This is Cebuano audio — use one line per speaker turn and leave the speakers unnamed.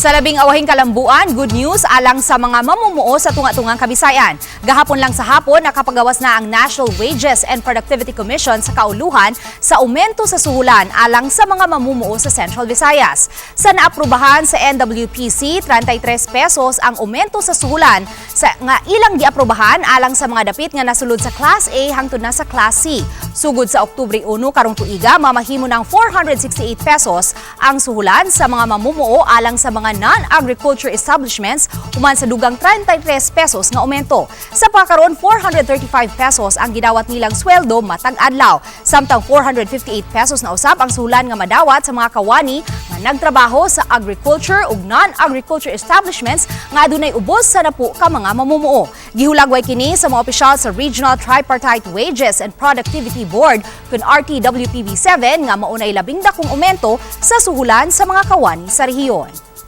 Sa labing awahing kalambuan, good news alang sa mga mamumuo sa tunga-tungang Kabisayan. Gahapon lang sa hapon, nakapagawas na ang National Wages and Productivity Commission sa kauluhan sa aumento sa suhulan alang sa mga mamumuo sa Central Visayas. Sa naaprubahan sa NWPC, 33 pesos ang aumento sa suhulan sa nga ilang giaprobahan alang sa mga dapit nga nasulod sa Class A hangtod na sa Class C. Sugod sa Oktubre 1 karong tuiga, mamahimo ng 468 pesos ang suhulan sa mga mamumuo alang sa mga non-agriculture establishments human sa dugang 33 pesos nga aumento. Sa pagkaron, 435 pesos ang gidawat nilang sweldo matag adlaw. Samtang 458 pesos na usab ang suhulan nga madawat sa mga kawani nga nagtrabaho sa agriculture ug non-agriculture establishments nga adunay ubos sa 10 ka mga mamumuo. Gihulagway kini sa mga opisyal sa Regional Tripartite Wages and Productivity Board kun RTWPB 7 nga maunay labing dakong aumento sa suhulan sa mga kawani sa rehiyon.